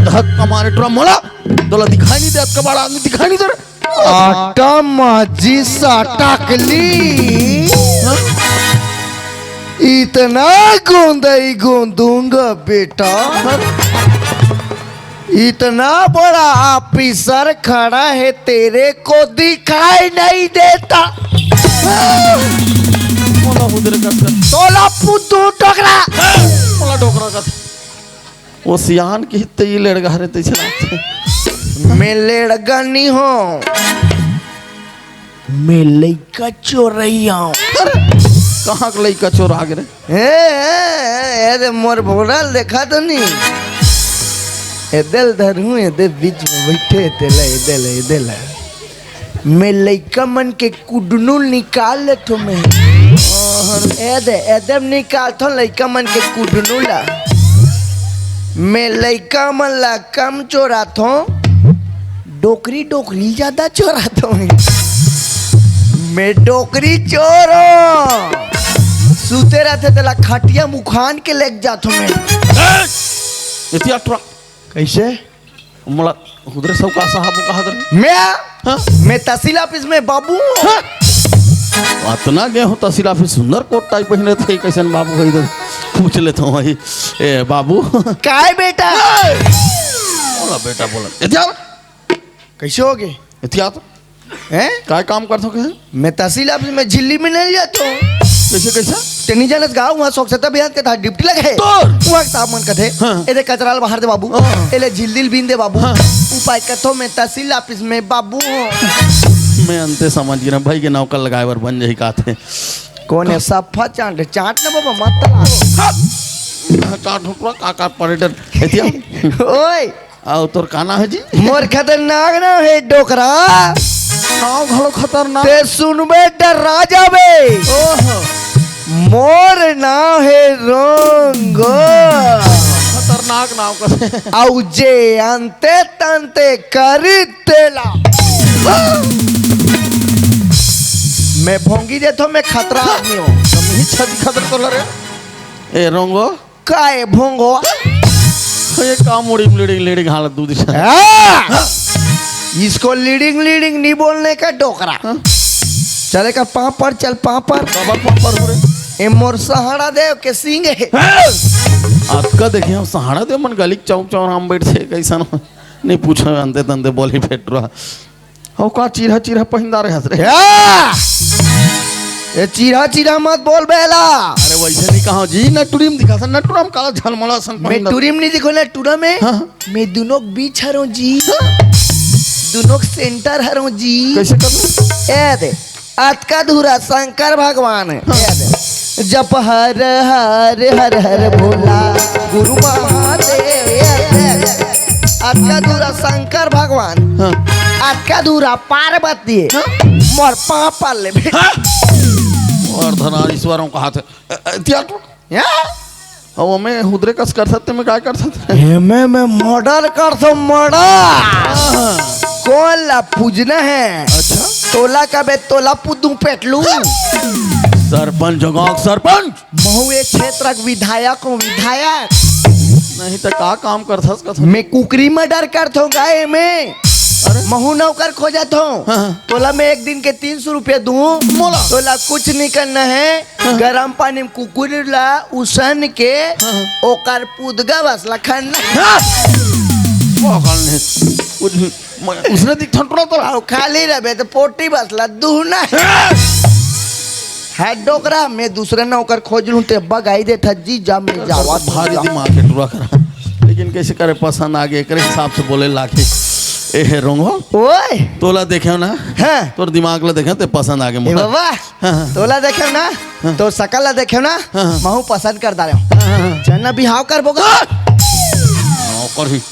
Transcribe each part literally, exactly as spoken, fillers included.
धक्का मारे टुरा मोला। तोला दिखाई नहीं दे, अतका बड़ा आदमी दिखाई नहीं दे रे। आटा माजी साटा के ली। हाँ? इतना गोंदई गोंदूंगा बेटा। हाँ? इतना बड़ा ऑफिसर खड़ा है, तेरे को दिखाई नहीं देता। मोला उधर कर कर। तोला पुद्दू डोकरा। मोला डोकरा कर। वो सियान की ते ही लेड़गा रे, तैसे लागथे। मैं लेड़गा नहीं हूँ, मैं लइका चोरैया हूँ। अरे, कहाँ के लइका चोर आ गे रे? ए, ए, ए, ए, दे मोर भोरा देखा तो नहीं। एदे ल धरू, एदे बीच में बैठे, तेला, एदे ल, एदे ल। मैं लइका मन के कुडनू निकाल लेथो मैं। एदे, एदे म निकालथो लइका मन के कुडनू ला। मैं लइका मन ला कम चोराथो, डोकरी, डोकरी ज्यादा चोराथो मैं। मैं डोकरी चोर हूँ। सुते रहथे तेला खटिया मुखान के लेके जाथो मैं। ए! एतिया ट्रक। कैसे? मोला हुदरे सौका साहब कहा दे। मैं? हाँ? मैं तहसील ऑफिस में बाबू हूँ। हाँ? अतना गे हूँ तहसील ऑफिस, सुंदर कोट टाई पहिने थे, कैसन बाबू है इधर? पूछ लेता हूँ भाई। ए बाबू। काय बेटा? ए! बोला बेटा, बोला। एतिया। कैसे हो गए? एतिया तो। हैं? काय काम करथो के? मैं तहसील ऑफिस में झिल्ली में नहीं जाता हूँ। कैसे, कैसे? तेनी जानत गाँव वहाँ स्वच्छता अभियान के तहत ड्यूटी लगे है। तोर? वहाँ के साहब मन कथे, हाँ। "एदे कचरा ल बाहर दे बाबू, हाँ। एले झिल्ली ल बीन दे बाबू।" हाँ। उपाय कथो मैं तहसील ऑफिस में बाबू हूँ। मैं अंते समझ गे ना भाई के नौकर लगाए बर बन जाही काथे। कौन है? सफा चाट, चाट ना बाबा, मत तला। हाँ। चाट हो, का, का परेडर। एतिया। ओए। अउ तोर का नाव हे जी? मोर खतरनाक नाव हे डोकरा। नाव घलो खतरनाक। ते सुनबे डर्रा जाबे। ओहो। मोर नाव हे रोंगो। खतरनाक नाव कथे। अउ जे अंते तंते करी तेला। मैं भोंगी देथो, मैं खतरा आदमी हूँ। कमी छत खतर तोला रे। ए रोंगो। काय भोंगो? ये का मुड़ी में लीडिंग, लीडिंग हालत दूध से। हाँ! इसको लीडिंग, लीडिंग नहीं बोलने का डोकरा। हाँ? चले का पापड़, चल पापड़। बाबा पापड़ हो रे। ए मोर सहाड़ा देव के सिंग हे। हाँ! अतका देखे हम सहाड़ा देव मन गली चौक चौराहा में बैठे कैसन हो? नहीं पूछो, अंते तंते बोली फेट रहा। अउ का चीरहा चीरहा पहिंदा रहस रे? या! ए चीरहा चीरहा मत बोल बेला। अरे वैसे नहीं कहा जी, नटुरी में दिखा सन, नटुरा में काला झलमला सन मैं पहिंदा। टुरी में नहीं दिखो, नटुरा में। हाँ, हाँ। मैं दुनों के बीच हरों जी। हाँ। दुनों के सेंटर हरों जी। कैसे कर ले? ए दे, अतका धूरा शंकर भगवान। हाँ। ए दे, जप हर हर हर हर भोला गुरु महादेव। ए दे, अतका धूरा शंकर भगवान। हाँ। अतका धूरा पार्वती। हाँ? मोर पाँव पर ले भेंट। हाँ? और धनारीश्वरों का हाथ है। अ, अ, क्या तो? या? अउ ओमे हुदरे कस कर सकते, मैं काय कर सकते? एमे मैं मर्डर कर दो, मर्डर। हाँ। कौन ला पूजना है? अच्छा। तोला कबे तोला पुदू पेटलू। सरपंच होगा, सरपंच। महू एक क्षेत्र के विधायक हूँ, विधायक। नहीं तो का काम करथस कथन? मैं कुकरी मर्डर करथो गाय में। अरे? महू नौकर खोजत हूँ। हाँ, हाँ। तोला मैं एक दिन के तीन सौ रुपया दूँ। मोला? तोला कुछ नहीं करना है। हाँ। गरम पानी में कुकरी ला उसन के हाँ। ओकर पुदगा बस ला खन्ना। हाँ। वो करने। कुछ भी। मैं उसने दिख ठंडुरा तो। आओ खाली रहे तो पोटी बस ला दूना। हाँ। है डोकरा, मैं दूसरे नौकर खोज लूं, ते बगाई दे था जी, जा मैं जावा भारी दिमाग है टुरा करा। लेकिन कैसे करे पसंद आ गए, एकरे हिसाब से बोले लागे। ए हे रोंगो। ओए। तोला देखे ना? हाँ। तोर दिमाग ला देखे, ते पसंद आ गए ए मोला। बाबा। हाँ, हाँ। तोला देखे ना? हाँ। तोर सकल ला देखे ना? हाँ, हाँ। महू पसंद कर डाले हूँ। हाँ, हाँ, हाँ। चल ना बिहाव कर बोगा। हाँ, कर ही।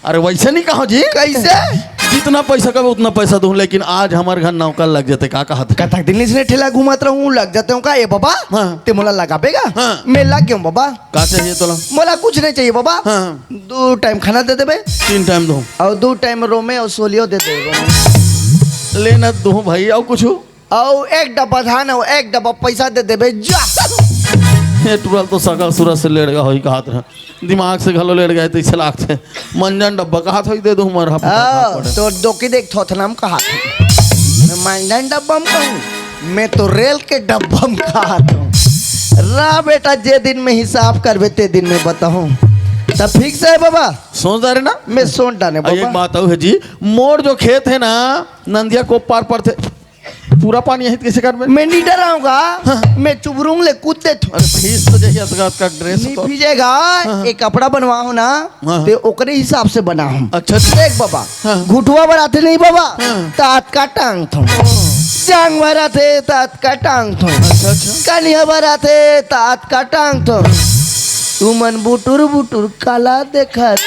अरे वैसे नहीं कहो जी। कैसे? जितना पैसा कहो उतना पैसा दूं, लेकिन आज हमारे घर नौकर लग जाते, का कहत है? कतक दिन इसने ठेला घुमात रहूं, लग जाते हो का? ए बाबा, हाँ। ते मोला लगाबे का? हाँ। मैं लग गया हूँ बाबा। का चाहिए तोला? मोला कुछ नहीं चाहिए बाबा। हाँ। दो टाइम खाना दे देबे। तीन टाइम दो। और दो टाइम रोमे और सोलियो दे देबे। लेना दो भाई, और कुछ? अउ एक डब्बा धान अउ एक डब्बा पैसा दे देबे, जा। ये टुरा ल तो सकल सूरत से लेड़गा होही कहत रहा, दिमाग से घलो लेड़गा हे तइसे लागथे। मंजन डब्बा कहत होही, दे दूं हमर हफ्ता हाँ, पड़े। तो डोकी देख थोथना म कहत हूँ। मैं मंजन डब्बा म कहूँ, मैं तो रेल के डब्बा म कहत हूँ। रा बेटा, जे दिन में हिसाब करबे ते दिन में बताहूँ। तब ठीक से हे बाबा। सोच डारे ना? मैं सोच डारे अउ एक बाबा। बात अउ हे जी, मोर जो खेत हे ना, नंदिया कोपार परथे, पूरा पानी यहीं कइसे करबे? मैं नहीं डराऊंगा, हाँ। मैं चुबरुंग ले कूद देथूं। अरे भीज तो जाही, अतका अतका ड्रेस नहीं तो। भीजेगा, हाँ, हाँ। एक कपड़ा बनवा हो ना, हाँ, हाँ। ते ओकरे हिसाब से बना हूं। अच्छा, अच्छा। देख बाबा, हाँ। घुटवा बर आथे नहीं बाबा, हाँ। तात का टांगथूं। जांग बर आथे, तात का टांगथूं। अच्छा, अच्छा। कनिहा बर आथे, तात का टांगथूं। तुमन बुटुर बुटुर काला देखत।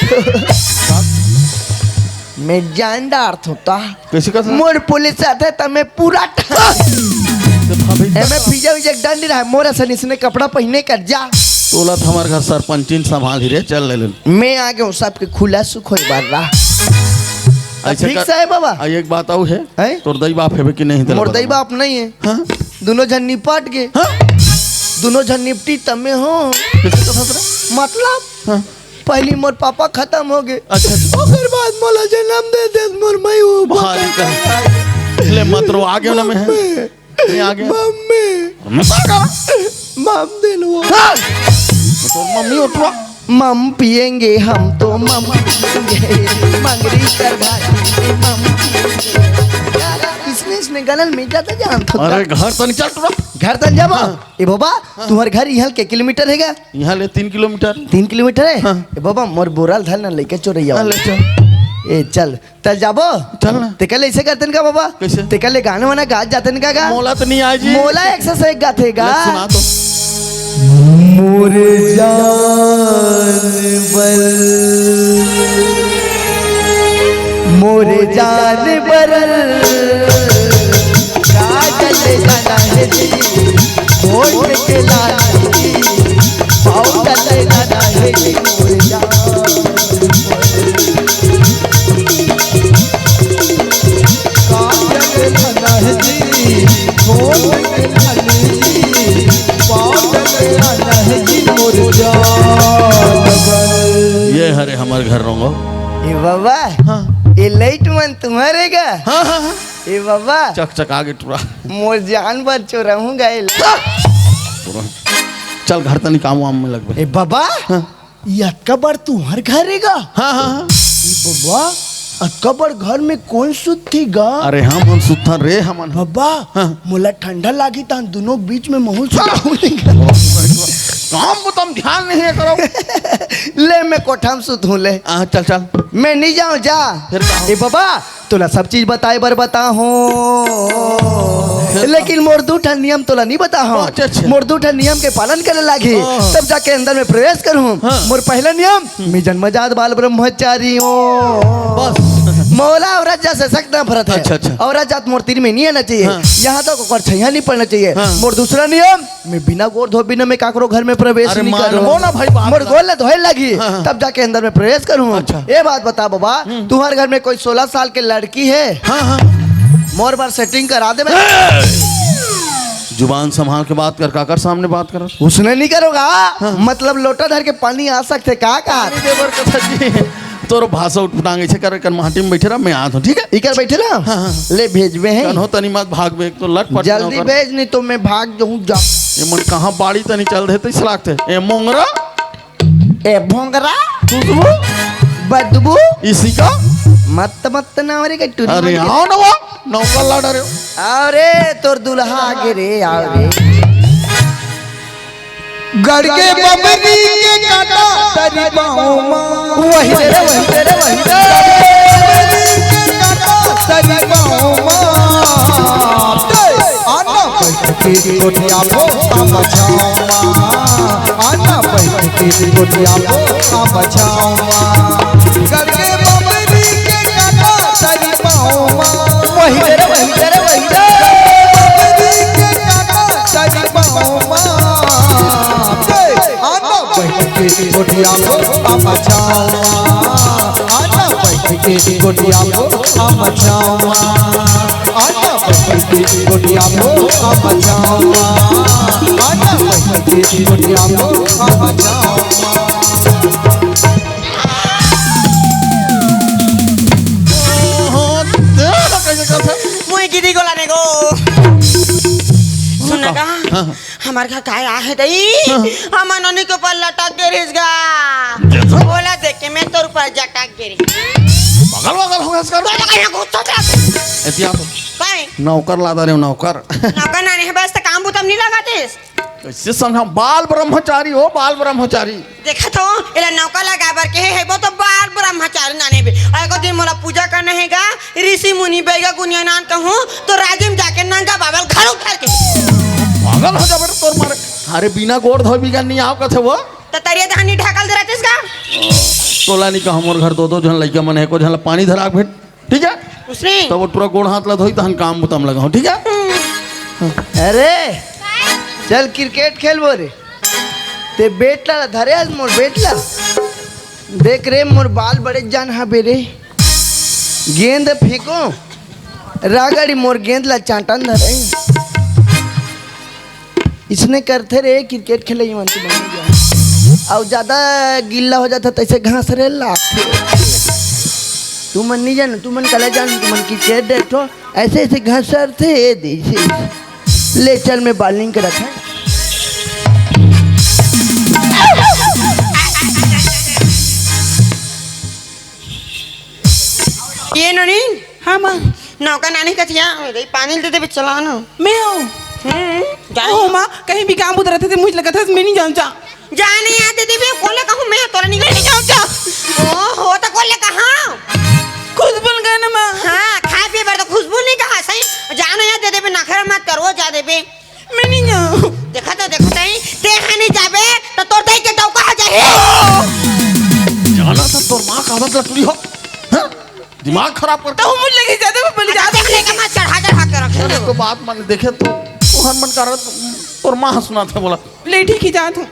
मैं जान डारथूं ता। कइसे कर सकत? मोर पुलिस आथे त मैं पूरा ठा-, तो भाभी एमे भीजा उजा डंडी रहा, मोर असन इसने कपड़ा पहिने कर जा। तोला तो हमर घर सरपंचिन संभाल ही रे, चल ले ले। मैं आ गया हूँ, सबके खुला सुख होई बार रहा। अइसे ठीक कर, से हे बाबा। आ, एक बात अउ हे, हैं? तोर दई बाप हेबे कि नहीं, तेला मोर बता दई दे। बाप नहीं हे। हाँ? दोनों झन निपट गे। हाँ? दोनों झन निपटी तमे हो। कइसे कर सकत रे? मतलब? हाँ। पहली मोर पापा खतम हो गे। अच्छा, अच्छा। ओकर बाद मोला जनम दे दे मोर माई वो भारी का। ले मत रो, आ गयो ना मैं। मम्मी। मैं आ गया। मम्मी। मम्मी का? मम दे लो। हाँ। तो मम्मी उठवा। मम पिएंगे हम तो मम पिएंगे। मंगरी कर भाई मम पिएंगे। इसने, इसने गनल में जाता जान थोड़ा। अरे घर तन चल टुरा। घर तन जाबो। हाँ। ए बाबा, हाँ। तुम्हर घर इहाँ के किलोमीटर हे गा? इहाँ ले तीन किलोमीटर। तीन किलोमीटर हे? हाँ। ए बाबा, मोर बोरा ल धर ना, लइका चोरइया हाँ, वाला। ले चल। ए, चल, तल जाबो? चल ना। तेकर ले अइसे करतेन का बाबा? कइसे? तेकर ले गाना वाना गात जातेन का गा? मोला तो नहीं आय जी। मोला एक से एक गाथे गा। ले सुना तो। मोर जान बर, मोर जान बर, काजल जाना हे जी, होठ के लाली, पाउडर जाना हे जी, मोर जान। काजल जाना हे जी, होठ के लाली, पाउडर जाना हे जी, मोर जान। ये हरे हमर घर रोंगो। ए बाबा, हाँ। ये लाइट मन तुम्हारे का? हाँ, हाँ, हाँ। ए बाबा। चकचका गे टुरा। मोर जान बर चोरहूँ गाइल। चल घर तनी काम वाम में लगबे। ए बाबा, हाँ। ये अतका बड़ तुम्हर घर हे गा? हाँ, हाँ, हाँ। ए बाबा, अतका बड़ घर में कोन सुतथे गा? अरे हमन सुतथन रे, हमन। बाबा, हाँ। मोला ठंडा लागी त हम दोनों बीच में महूँ सुतहूँ नहीं गा। काम को तुम ध्यान नहीं है करो। ले मैं कोठा में सुतहूँ ले। हाँ, चल, चल। मैं नहीं जाऊँ जा। फिर कहाँ? ए बाबा, तोला सब चीज बताए बर बताहूँ। लेकिन मोर दू ठन नियम तोला नहीं बताहूँ। अच्छा, अच्छा। मोर दू ठन नियम के पालन करे लागही, हाँ। तब जाके अंदर में प्रवेश करहूँ। हाँ। मोर पहला नियम, मैं जन्मजात बाल ब्रह्मचारी हूँ। बस। मोला औरत जात से सख्त नफरत हे। अच्छा, अच्छा। औरत जात मोर तीर में नहीं आना चाहिए। हाँ। यहाँ तक ओकर छैया नहीं पड़ना चाहिए। हाँ। मोर दूसरा नियम, मैं बिना गोड़ धोबी न मैं काकरो घर में प्रवेश अरे नहीं मानबो करूँ। ना भाई, बाप मोर ला। गोड़ ल धोए लगी, हाँ, हाँ। तब जाके अंदर में प्रवेश करूँ। अच्छा। ये बात बता बाबा, हम्म। तुम्हारे घर में कोई सोलह साल के लड़की है? हाँ, हाँ। मोर बार सेटिंग करा देबे। ए! जुबान संभाल के बात कर, काकर सामने बात कर। उसने नहीं करोगा? हाँ। मतलब लोटा धर के पानी आ सकथे का, का? पानी दे बर कथा जी। तोर भाषा उठपटांग ऐसे कर, कर माटी में बैठे रह, मैं आत हूँ, ठीक है? इकर बैठे रह। हाँ, हाँ। ले भेजबे हैं। कन्हो तनी मत भागबे, एक तो लटपट जल्दी नौकर। भेज, नहीं तो मैं भाग जाऊँ जा। ये मन कहाँ बाड़ी तनी चल देते, इस लागते। ए मोंगरा। ए भोंगरा। खुशबू। बदबू। इसी का। मत, मत ना रे, के टूरी अरे मत के। आओ ना वो, नौकर ला डरे। अरे तोर दुल्हा आगे रे, आओ रे। गड़ के बबरी के काटा तरी पाँव मा। वही रे, वही रे, वही रे। बबरी के काटा तरी पाँव मा। आना बैठ के गोटिया भो हम छाँव मा। आना बैठ के गोटिया भो हम छाँव मा। गड़ के बबरी के काटा तरी पाँव मा। वही रे, वही रे, वही रे। बबरी के काटा तरी पाँव मा। आना बैठ के गोटिया भो हम छाँव मा। आना बैठ के गोटिया भो हम छाँव मा। आना बैठ के गोटिया भो हम छाँव मा। आना बैठ ये गोटिया को हम जाओ। ओहो, तेरा कैसे करथे? मुई दीदी को लाने को। सुन ना का? हाँ, हाँ। हमार घर काय आहे दई? हाँ। हमर नोनी के ऊपर लटक गे रहिस गा। जैसा? ओला देख के मैं तोर ऊपर जटक गे रहिस। पागल वागल हो गया इसका? तो लगा यहाँ घुस तो जा। एतिया तो। काय? नौकर ला दे रे, नौकर। नौकर ना नहीं, बस तो काम बुतम नहीं लगाते। कैसे संग हम बाल ब्रह्मचारी हो, बाल ब्रह्मचारी। देखत हो, एला नौकर लगाए बर केहे हे, वो तो बाल ब्रह्मचारी नाने बे। अउ एको दिन मोला पूजा करना हे गा, ऋषि मुनि बैगा गुनिया नान कहूँ, तो राजिम जाके नंगा बाबल घर उतर के। पागल हो जाबे तोर मारे। अरे बिना गोड़ धोए बिगन नहीं आओ कथे वो। त तरिया धानी ढाकल दे रहतिस का? तोला नहीं कहा मोर घर दो दो झन लइका मन हे, एको झन ला पानी धरा के भेट। ठीक है? उसने? तब वो टुरा गोड़ हाथ ला धोई, तहन काम बुता म लगा हो, ठीक है? अरे, चल क्रिकेट खेलबो रे। ते बेट ला धरे हस मोर बेट ला। देख रे, मोर बाल बड़े जान हबे रे। गेंद फेंको, रागड़ी मोर गेंद ला चांटन धरे। इसने करथे रे, क्रिकेट खेले ही मन तो बन गया। अउ ज्यादा गिल्ला हो जाता, तैसे घास रे लागथे। तू मन नहीं जान, तू मन कला जान, तू मन क्रिकेट देखो, ऐसे ऐसे घसरथे, ए दे, ऐसे। ले चल, मैं बॉलिंग करत है। ये नोनी? हाँ, माँ। नौका नानी कथिया, दे पानी दे देबे, चला ना। मैं हूँ। हम्म, जाओ। ओ माँ, कहीं भी काम उतर रहते थे, मुझे लगा था मैं नहीं जाऊँ जा। जा नहीं आते देबे, कोले कहूँ मैं तोरा नहीं मैं नहीं जाऊँ जा। ओ, हो तो कोले कहा। खुशबू ने कहा ना माँ। हाँ, खाए पिए बर तो खुशबू नहीं कहा, सही। जा नहीं आते देबे, नखरा मत करो, जा देबे। मैं नहीं जाऊँ। देखा तो, देखा तो, ते हा नहीं जाबे, तो तोर दाई के डौका हो जाही। जाना था तोर माँ का आदत लटुरी हो। हाँ? दिमाग खराब करके। तो मुझ लगे जाते, वो बोली, अच्छा, जाते देख लेके मत चढ़ा चढ़ा के रखे हो। तो बात मान देखे तो, तोहर मन का रहा, तोर माँ सुना था बोला। ले, ठीक ही जात हूँ।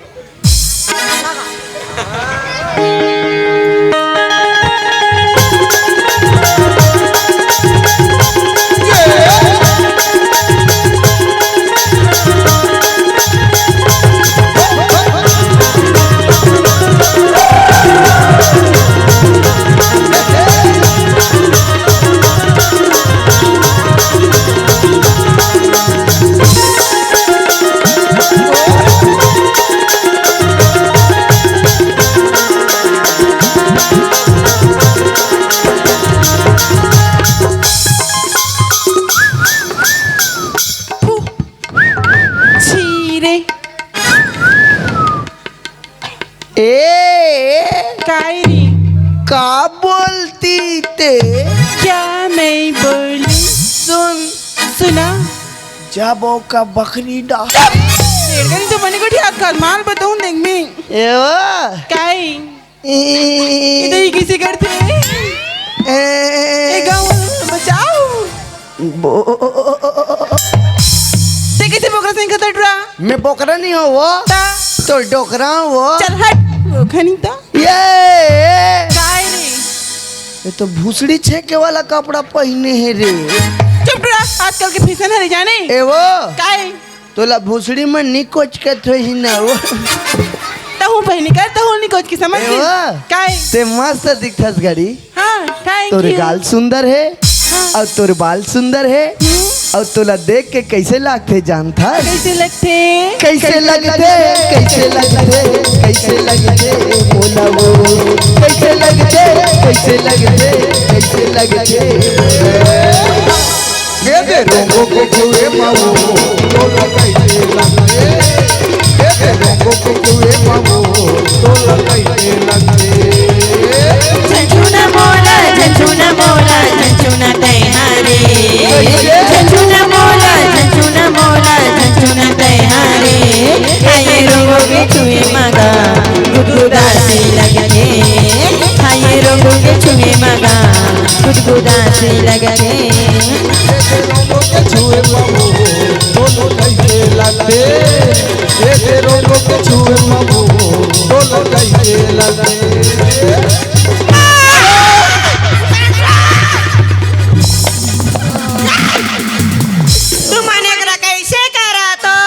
छी रे। ए, काय रे? का बोलती ते? क्या मैं बोलूं? सुन। सुना। जब ओका बकरी डा। चुप! तेरे को तो मने को ठीक कर, माल बताऊं देख मैं। एवा। काय? इधर ही किसी करते हैं। ए, ए, गाँव वालों बचाओ। बो- ते किसी बोकरा से नहीं खतरा? मैं बोकरा नहीं हूँ वो। ता? तो डोकरा हूँ वो। चल हट, वो खनी ता। ये। काय रे? ये तो भूसड़ी छेके वाला कपड़ा पहिने हे रे। चुप रहा, आजकल के फैशन हरे जाने। ए वो। काय? तोला भूसड़ी में निकोच के थोही ना वो। तहूँ पहिने कर, तहूँ निकोच के समझ ए गई? वो। काय? ते मस्त दिखथस घड़ी। हाँ, thank तोरे you। गाल सुंदर हे। हाँ। अउ तोर बाल सुंदर हे। हम्म। अउ तोला देख के कैसे लागथे जानथस? कैसे लगथे? कैसे लगथे? कैसे लगथे? कैसे लगथे? बोला वो। कैसे लगथे? कैसे लगथे? कैसे लगथे? ए दे रोंगो के छुए मावो, तो लगाई के लगे। ए दे रोंगो के छुए मावो, तो लगाई के लगे। झंझुना मोला, झंझुना मोला, झंझुना तैहारे। झंझुना मोला, झंझुना मोला, झंझुना तैहारे। हाय रोंगो के छुए मगा, गुदगुदा से लगे। हाय रोंगो के छुए मगा, गुदगुदा से लगे। ए दे रोंगो के छुए मावो, तो लगाई के लगे। ए दे रोंगो के छुए मावो, तो लगाई के लगे। तुमन एकरा कैसे करत हो?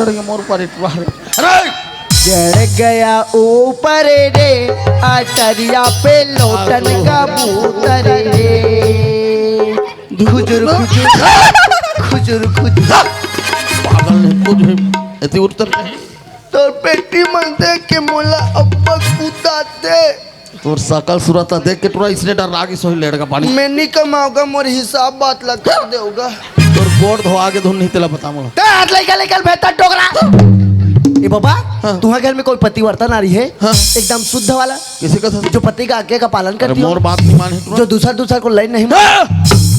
चढ़ के मोर पर इतवार। अरे! चढ़ गया ऊपर रे, अटरिया पे लोटन कबूतर रे। खुजुर, खुजुर, खुजुर, खुजुर। पागल नहीं, कुछ भी। एती उतर नहीं। तोर पेटी मन देख के मोला अब्बा कुदाते। तोर सकल सूरत ला देख के टुरा इसने डर लागिस होही लेड़गा पानी। मैं नहीं कमाऊंगा, मोर हिसाब बात ला कर देऊंगा। तोर गोड़ धोआ के धुन नहीं तेला बता मोला। ते हाथ लइका लइका भेता डोकरा। ए बाबा, हाँ। तुम्हारे घर में कोई पतिव्रता नारी है? हाँ। एकदम शुद्ध वाला। किसी का था? जो पति का आज्ञा का पालन अरे करती हो। मोर बात नहीं माने टुरा। जो दूसरा दूसरा को लाइन नहीं मार- हाँ।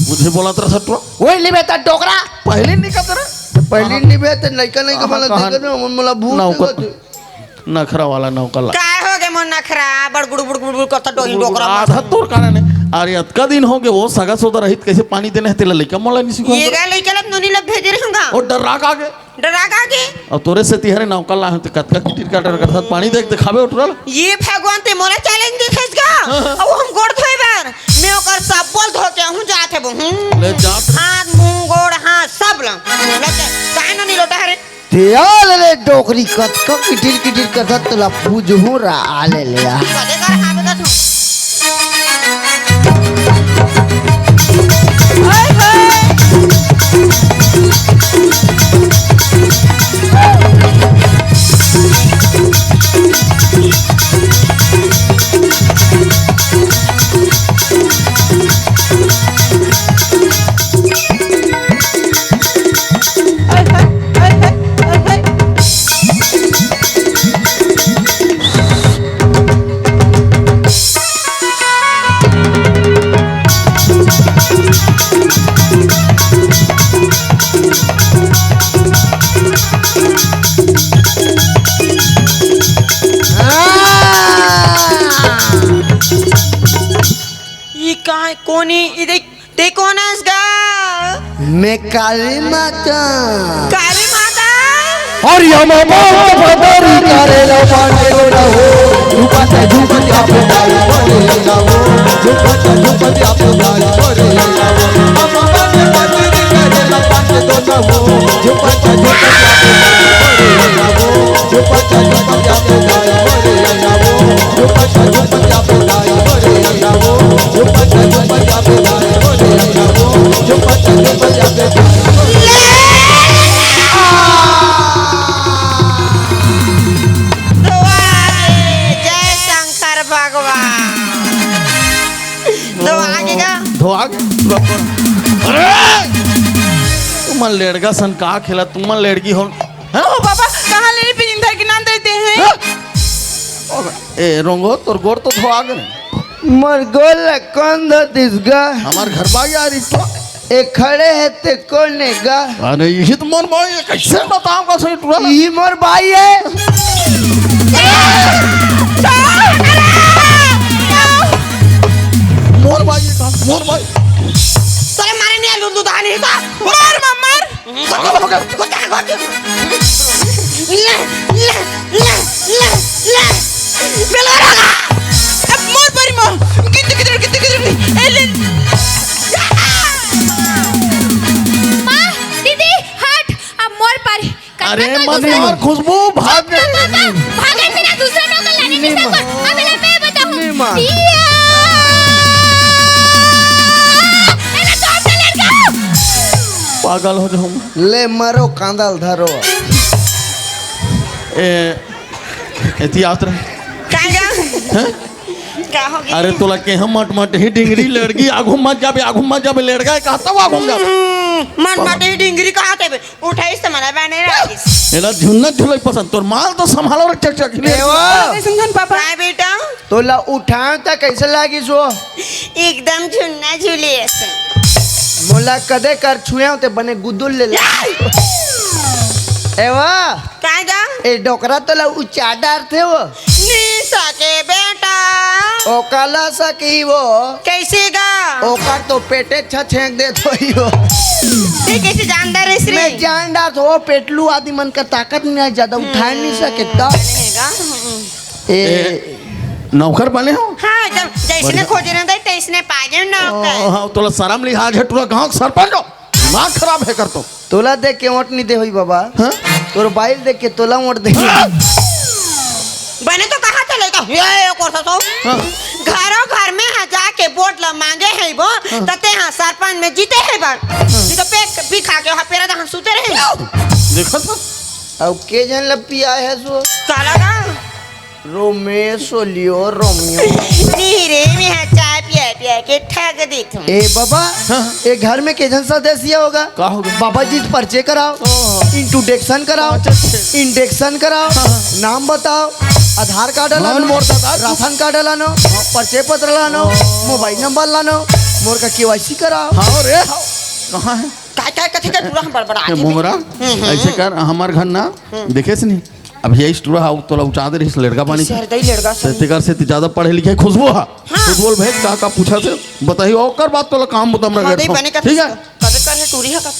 मुझे बोला तेरा सट्टुआ। वही नहीं भेता डोकरा। पहले नहीं कहता रहा। पहले नहीं भेता, लइका लइका कहाँ, वाला कहाँ? देखा ना, मोला भूत नौकर। देखा तू। नखरा वाला नौकर ला। काय हो गे मोर नखरा, बड़ गुड़ गुड़ गुड़ गुड़ करता डोही डोकरा। आधा तोर कारण है। अरे अतका दिन हो गे, वो सगा सोदा रहित कैसे पानी देने है तेला लइका मोला नहीं सिखा। ये गा लइका लब नोनी लब भेजे रहूंगा। और डर्रा के आगे। डर्रा के आगे। और तोरे से तिहरे नौकर ला होते कतका किटिर का डर करता पानी देख दिखावे उठरल। ये भगवान ते मोला चैलेंज देथस गा। हाँ, हाँ। अब हम गोड़ धोए बर। मैं ओकर सब बोल धो के हूं जात हे वो। हूं। ले जात। हाथ मुंह गोड़ हाथ सब ला। लेके काय नोनी लोटा हरे। ते आ ले ले डोकरी कतका किटिर किटिर करत तोला पूजहूं रा आ ले ले आ। कदे कर हावे का तू? ई काय कोनी? ई देख, ते कोन हस गा? मैं काली माता। काली माता? और यमबोल पदरी करेला पांडे ना हो, झुपत झुपत आप गाय बोले ना हो, झुपत झुपत आप गाय बोले ना हो। यमबोल पदरी करेला पांडे ना हो, झुपत झुपत आप गाय बोले ना हो। धोआ गे, जय शंकर भगवान। धोआ गे का? धोआ गे? अरे! तुमन लेड़गा सन का खेला, तुमन लेड़गी हो, हैं? ओ बाबा, कहाँ ले पिजिन धर के नाम देते हैं? हैं? ए, रोंगो, तोर गोड़ तो धोआ गे रे। मोर गोड़ ला कौन धोतिस गा? हमार घर बा यार, ई तो। ए खड़े है ते कोन है गा? अरे, यही तो मोर भाई है, कैसे बताऊंगा सही टुरा? यही मोर भाई है। मोर भाई है का? मोर भाई। तोरे मारे नहीं आलू दूध आने का? मार, मार, मार। पागल हो गया। ले, ले, ले, ले, ले। बेलवा रहा। अब मोर परी माँ। कितने, कितने, कितने, कितने, ए, ले। माँ, दीदी, हट। अब मोर परी। अरे, मत मार, खुशबू, भाग। भागन बिना दूसरा नौकर लाने नहीं सकता। अब ले मैं बताऊँ। नहीं माँ। या। एला तो हमने लड़का। पागल हो जाऊंगा। ले मरो, कांदा ल धरो। ए, एती आवत रहे। का गा? हैं? का हो गया? अरे तोला के हम मट मट ही डिंगरी लड़की, आगू मत जाबे, आगू मत जाबे, लड़का है, कहता वो आगू मत जाबे। हम्म, मट मट ही डिंगरी कहा थे बे? उठाइस त मला बने राखिस। एला झुन्ना झुलाई पसंद, तोर माल तो संभालो रे चकचक। ले। ए वो। अरे सुन पापा। काय बेटा? तोला उठाएंव त कइसे लागिस वो? एकदम झुन्ना झुले असन। मोला कदे कर छुएंव ते बने गुदुल ले ले। ए वो। काय गा? ए डोकरा तोला उचा डारथे वो। नी सके बेटा। ओकाला सकी वो। कइसे गा? ओकर तो पेटे छछेंक देत होही वो। ते कइसे जानदार रहिस रे? मैं जान डारथों, वो पेटलू आदमी मन का ताकत नहीं है, ज्यादा उठाए नहीं सके त। रहेगा। हम्म। ए, ए, नौकर बने हो? हाँ, एकदम जइसने बढ़िया। खोजे रहता है, तइसने पागे नौकर। ओ, हाँ, तोला शरम लिहाज है, टुरा गांव के सरपंच हो। दिमाग खराब हे कर तो। तोला देख के वोट नहीं दे होई बाबा। हाँ? तोर बाइल देख के तोला वोट दे। बने तो कहा थे लइका, ये, ये कोर्स तो। हाँ। घरों घर में हा जाके वोट ला मांगे हे वो, हाँ। त ते हा सरपंच में जीते हे बर। नहीं तो पेट भी खा के वहाँ पेरा दहन सूते रहे। देखा था? अब के जन ला पिया है सो? काला का? रोमेश लियो, रोमियो। नहीं रे, मैं हा चाय पिया पिया के थक देत हूँ। ए बाबा, हाँ। ए घर में के जन सदस्य होगा? का होगा? बाबा जी, पर्चे कराओ, ओहो। इंट्रोडक्शन कराओ, अच्छा, अच्छा। इंजेक्शन कराओ, हाँ। नाम बताओ, आधार कार्ड हाँ, लानो, मोर दादा। राशन कार्ड लानो, पर्चे पत्र लानो, मोबाइल नंबर लानो, मोर का केवाईसी कराओ। हाँ रे, कहाँ है? काय, काय कथे के पूरा हम बड़बड़ा ए, मोहरा, हम्म, हम्म। ऐसे कर, हमार घर ना, हम्म। देखे से नहीं, अब यही टूरा हा, तोला उचादे रहिस लड़का बानी। शहर दई लड़का से। तेकर से ज्यादा पढ़े लिखे खुशबू हा। हाँ। खुशबू भेज का, का पूछा से बताई, ओकर बाद तोला काम बता हमरा हाँ, घर दे पर। बने का ठीक है? कबे कर है टूरी हा का?